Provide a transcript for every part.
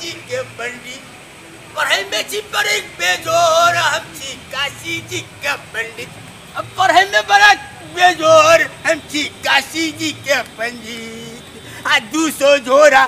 जी के पंडित। पढ़े में छी बड़े बेजोर, हम छी काशी जी के पंडित। अब पढ़े में बड़ा बेजोर, हम छी काशी जी के पंडित। आ 200 जोड़ा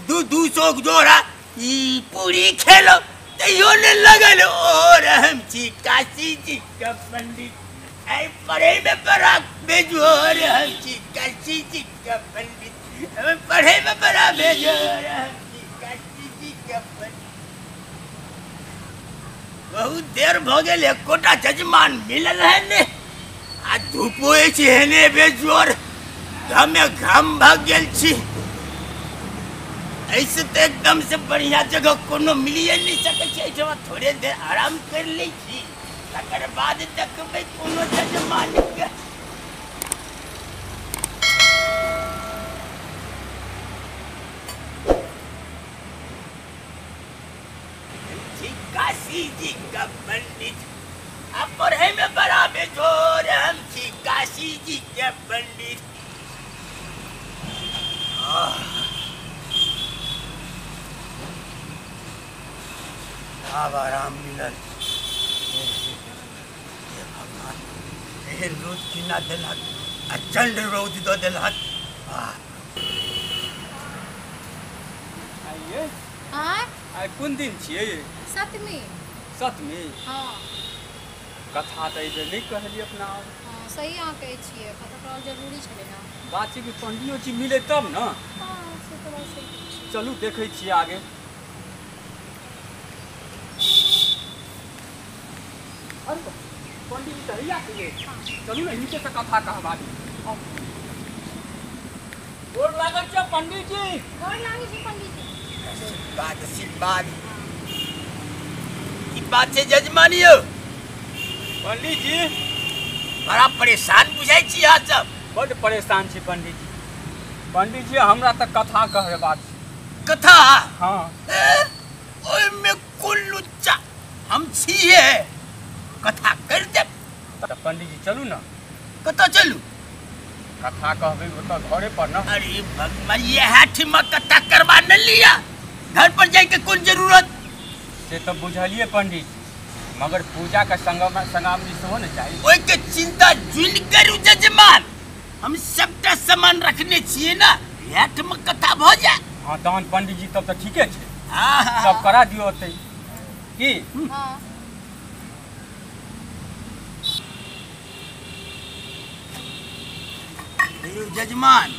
200 जोड़ा ई पूरी खेलो तैयो ने लगल और, हम छी काशी जी के पंडित। ऐ पढ़े में बड़ा बेजोर, हम छी काशी जी के पंडित। पढ़े में बड़ा बेजोर, हम छी काशी जी के पंडित। बहुत देर भ गेल, एकोटा जजमान मिलल है ने। आ धूपो अछि एहने बेजोर, घामे घाम भ गेल छी। ऐसे तो एकदम से बढ़िया जगह कोनो मिलिए नहीं सकै छै। एहिठमा थोड़े देर आराम कर लै छी, तकर बाद देखबै कोनो जजमान के। काशी जी का पंडित, अब पढ़े में बड़ा बेजोर, हम छी काशी जी के पंडित। आब आराम मिलल। हे भगवान, एहन रौद किना देलक, अचंड रौद दऽ देलक। आइए आइ कोन दिन छियै? सप्तमी। सप्तमी? हाँ। कथा तऽ एहि बेर नहि कहलियै अपना। हाँ सही अहाँ कहै छियै, कथा कहल जरूरी छलै ने। बात छै कि पंडियो जी मिले तब ने। हाँ से तऽ बात सही छै। चलू देखै छियै आगे। अरे पंडित जी तऽ हैया छियै, चलू ने हिनके से कथा कहबा दी। गोर लागल छै पंडित जी। गोर लागै छै पंडित जी। आशीर्वाद आशीर्वाद। की बात छै जजमानी यौ? पंडित जी बड़ा परेशान बुझाइ छी अहाँ सब। बड्ड परेशान छी पंडित जी। पंडित जी हमरा तऽ कथा कहबाक छै। कथा? हाँ। ओहिमे कोन लुच्चा, हम छियै, कथा कर देब। तऽ पंडित जी चलू ने। कतऽ चलू? कथा कहबै ओतऽ घरे पर ने। अरे भगवान, इएह ठिमा कथा करबा न लिया, घर पर जाइके कोन जरूरत? से तऽ बुझलियै पंडित जी, मगर पूजा के संगामनी सेहो ने चाही। ओहिके चिंता जुनि करू जजमान, हम सबटा सामान रखने छियै ने, इएह ठिमा कथा भऽ जाय। हाँ तहन पंडित जी तब तऽ ठीके छै। हाँ सब करा दियौ ओतै की। हाँ जजमान,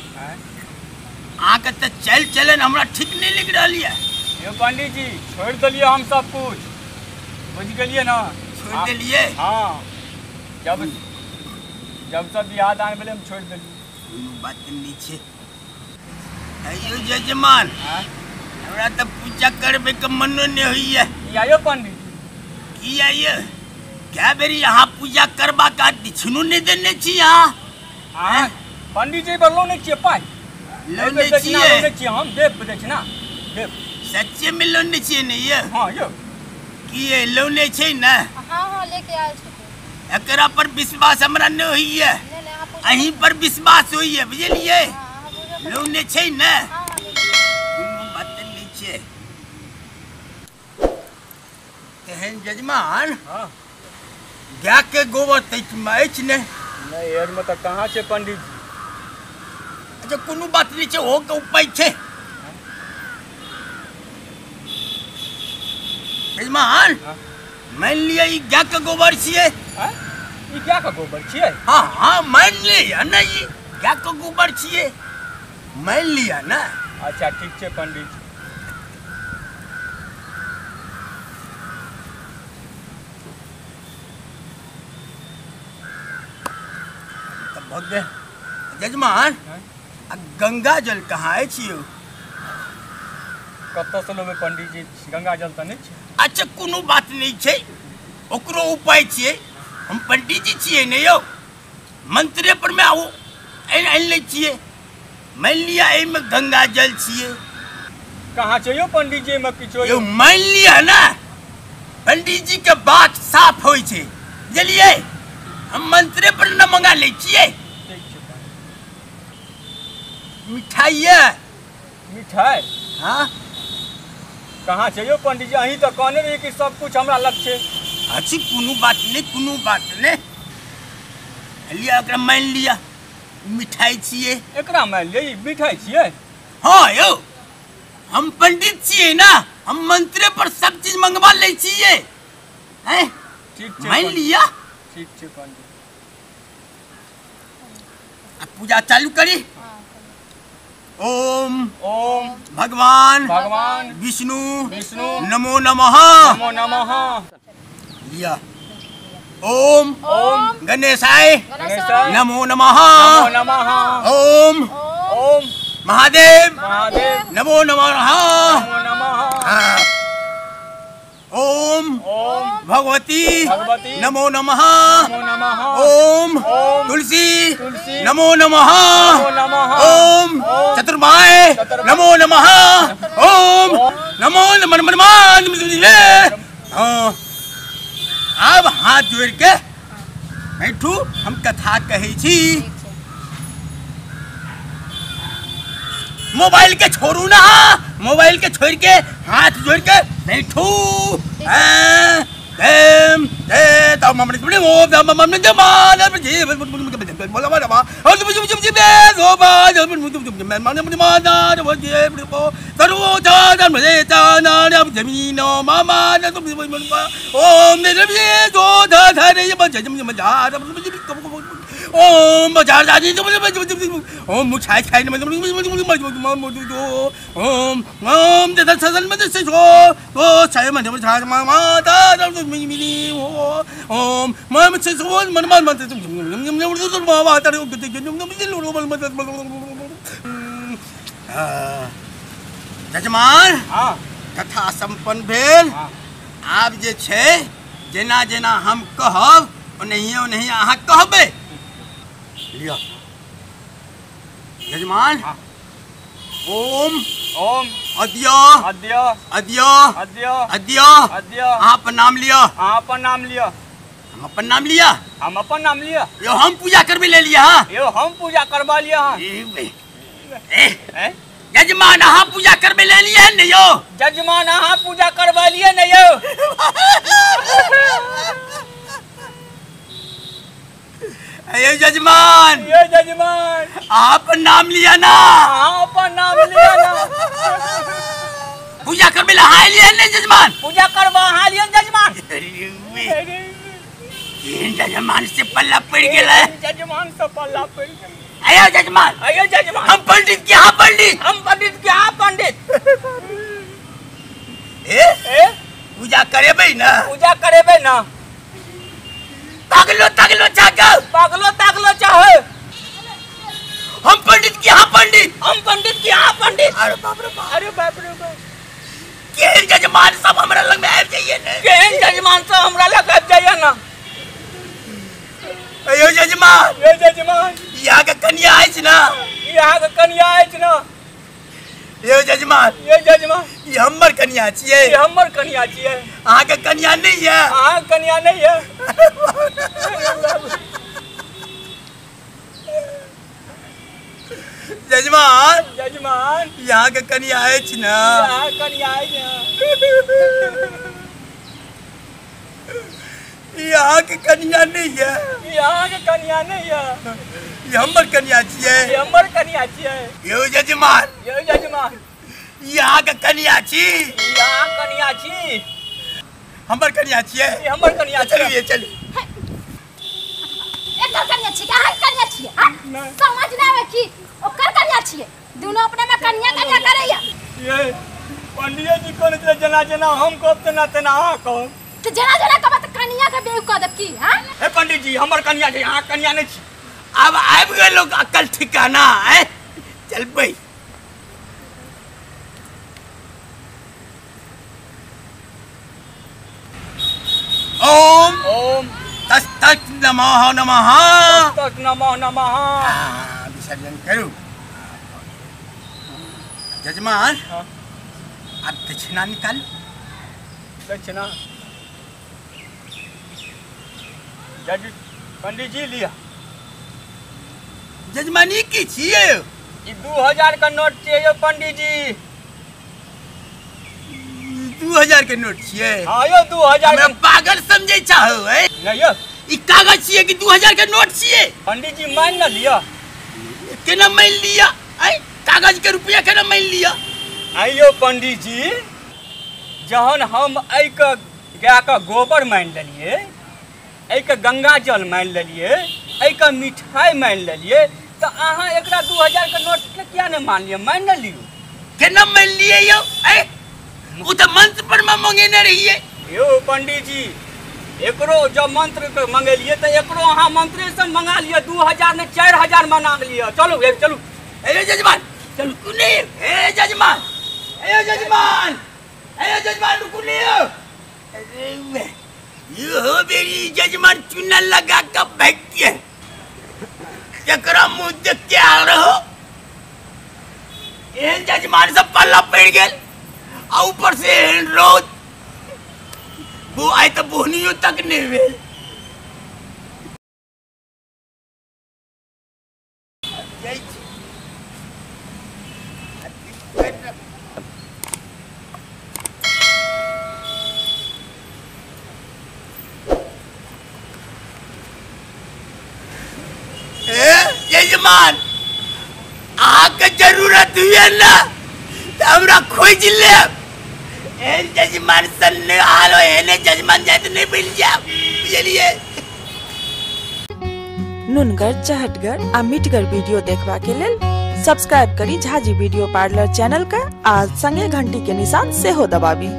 अहाँके तऽ चलि चलन हमरा ठीक नहि लागि रहल यऽ। यौ पंडित जी छोड़ि देलियै हम सब कुछ, बुझि गेलियै ने? छोड़ि देलियै? हाँ, जब जब सब बियाह दान भेलै हम छोड़ि देलियै। कोनो बात नहि छै। यौ जजमान, हमरा तऽ पूजा करबैके मनो नहि होइए। किया यौ पंडित जी? किया यौ, कए बेरी अहाँ पूजा करबाक दक्षिणो नहि देने छी अहाँ। पंडित जी पर लोने छियै पाइ? लोने छियै? लोने छियै हम, देब दक्षिणा देब। सच्चे में लोने छियै ने यौ? हाँ यौ। की ये लोने छै ने? हाँ हाँ लेके आयल छथिन। एकरा पर विश्वास हमरा नहि होइए, अहीं पर विश्वास होइए, बुझलियै? लोने छै ने? कोनो बात नहि छै। तेहन जजमान, गाय के गोबर तैमे अछि ने? नहि, एहिमे तऽ कहाँ छै पंडित जी। अच्छा कोनो बात नहि छै, ओहो के उपाय छै। यजमान, मान लिअ ई गाय के गोबर छियै। ई गाय के गोबर छियै? हाँ हाँ मान लिअ ने, ई गाय के गोबर छियै, मान लिअ ने। अच्छा ठीक छै पंडित जी। तब भऽ गेल जजमान। आ गंगा जल कहाँ अछि यौ? कतऽसँ लेबै पंडित जी, गंगा जल तऽ नहि छै। अच्छा कोनो बात नहि छै, ओकरो उपाय छियै। हम पंडित जी छियै ने यौ, मंत्रे पर मे आनि लै छियै। मानि लिअ एहिमे गंगा जल छियै। कहाँ छै यौ पंडित जी एहिमे किछो? यौ मानि लिअ ने, पंडित जी के बात साफ होइ छै, बुझलियै? हम मंत्रे पर न मंगा लै छियै। ठीक छै। मिठाई ये? मिठाई? हाँ कहाँ छै यौ पंडित जी? अहीं तऽ कहने रहियै कि सब कुछ हमरा लग छै। अच्छी कोनो बात नहीं, कोनो बात नहीं। लिया एकरा मान लिया, मिठाई छियै। एकरा मान लिया, ई मिठाई छियै? हाँ यौ, हम पंडित छियै ना, हम मंत्रे पर सब चीज मंगवा लै छियै। हैं ठीक छै, मान लिया। ठीक छै पंडित। अब पूजा चालू करी। ओम ओम भगवान भगवान विष्णु विष्णु नमो नमः नमो नमः। लिया। ओम ओम गणेशाय गणेशाय नमो नमः नमो नमः। ओम ओम महादेव महादेव नमो नमः नमो नमः। ओम ओम भगवती भगवती नमो नमः नमो नमः। ओम ओम तुलसी तुलसी नमो नमः नमो नमः। ओम चतुर्माय नमो नमः। ओम नमो नमः। अब हाथ जोड़ के बैठू, हम कथा कहै छी। मोबाइल के छोड़ू ना, मोबाइल के छोड़ के हाथ जोड़ के बैठू। ओम ओम ओम जजमान कथा संपन्न भेल। आब जे छै जेना जेना हम कहब ओनाहिए ओनाहिए अहाँ कहबै। लिअ यजमान। ओम ओम अद्य अद्य अद्य अद्य अद्य अद्य। अहाँ अपन नाम लिअ। अहाँ अपन नाम लिअ। हम अपन नाम लिअ। हम अपन नाम लिअ। यो हम पूजा करबे ले लिअ। हाँ यो हम पूजा करबा लिअ। हाँ यजमान अहाँ पूजा करबे ले लिअ ने यो। यजमान अहाँ पूजा करबा लिअ ने यो। ये जजमान, ये जजमान आप नाम लिया ना, आप नाम लिया ना। पूजा करबे ला हाय लिया ने जजमान। पूजा करबा हाय लिया जजमान। ये जजमान से पल्ला पड़ गेल है। जजमान से पल्ला पड़ गेल। आयो जजमान, आयो जजमान। हम पंडित के हां पंडित, हम पंडित के हां पंडित। ए ए पूजा करेबै ना, पूजा करेबै ना। तागलो तागलो चाहो, पागलो तागलो चाहो। हम पंडित के हां पंडित, हम पंडित के हां पंडित। अरे बाप रे बाप, अरे बाप रे बाप। के जजमान सब हमरा लग में आबि जाइए ने। के जजमान सब हमरा लग आबि जाइए ना। अयो जजमान, यो जजमान यहाँ के कन्या अछि ना, यहाँ के कन्या अछि ना। यो जजमान, यो जजमान ई हमर कन्या छियै, ई हमर कन्या छियै। अहाँ के कन्या नहीं है, अहाँ के कन्या नहीं है। जजमान, जजमान यहाँ के कन्या अछि ना, यहाँ के कन्या अछि ना। यहाँ के कन्या नहीं है, यहाँ के कन्या नहीं है। ई हमर कन्या छियै, ई हमर कन्या छियै। यो जजमान, यो जजमान यहाँ के कन्या छी, यहाँ कन्या छी। हमर कन्या छियै, ई हमर कन्या छियै। चलिए चलिए। एकर कन्या छी, अहाँ कन्या छियै? समझ नै आबै की ओकर कन्या छियै। दुनू अपने में कन्या कन्या करैया। ये पंडित जी कोन छलै जेना जेना हम कहब तेना तेना अहाँ कहब। त जेना जेना कहब त कन्या के बेव कह देब की? हां हे पंडित जी हमर कन्या छै, अहाँ कन्या नै छी। अब आबि गेल लोग अकल ठिकाना है। चलबै ओम ओम तस् तत् नमः नमः, तत् नमः नमः। विसर्जन करू जजमान। अब दक्षिणा निकाल। दक्षिणा जज पंडित जी लिया। जजमानी की छियै? ई 2000 का नोट छियै यौ पंडित जी। 2000 के नोट छियै। हां यो 2000। हमरा पागल समझै चाहो है? नहीं यो ई कागज छियै कि 2000 के नोट छियै? पंडित जी मान न लिया। केना मान लिया? ऐ कागज के रुपया केना मान लिया? आइयो पंडित जी, जहन हम एहि के गाय के गोबर मान लेलिए, एहि के गंगा जल मान लेलिए, एहि के मिठाई मान लेलिए, तो अहाँ एकरा 2000 के नोट के किया नहीं मान लिया? मान न लियो। केना मान लिए यो? ऐ उ त मंत्र पर में मंगेने रहिए। यो पंडित जी, एकरो जब मंत्र के मंगेलिए तो एकरो अहाँ मंत्रे से मंगा लिया। 2000 ने 4000 मना लिया। चलू चलू। ए जजमान चलू कुने। ए जजमान, ए जजमान, ए जजमान रुकू नहीं। अरे यो हो मेरी जजमान चूना लगा के भागती है। जकरा मुंह देख के आ रहो एहन जजमान सब पल्ला पड़ गेल आ ऊपर से एहन रौद वो आए तो बोहनियों तक नहीं भेल। यजमान आके जरूरत हुए ना तो हमरा खोज लेब। एहन जजमान सन नहीं आलो, एहने जजमान जाए तो नहीं मिल जाए, बुझलिए। नुनगर, चहटगर आ मिठगर वीडियो देखबा के लेल सब्सक्राइब करी झाजी वीडियो पार्लर चैनल का आ संगे घंटी के निशान सेहो दबाबी।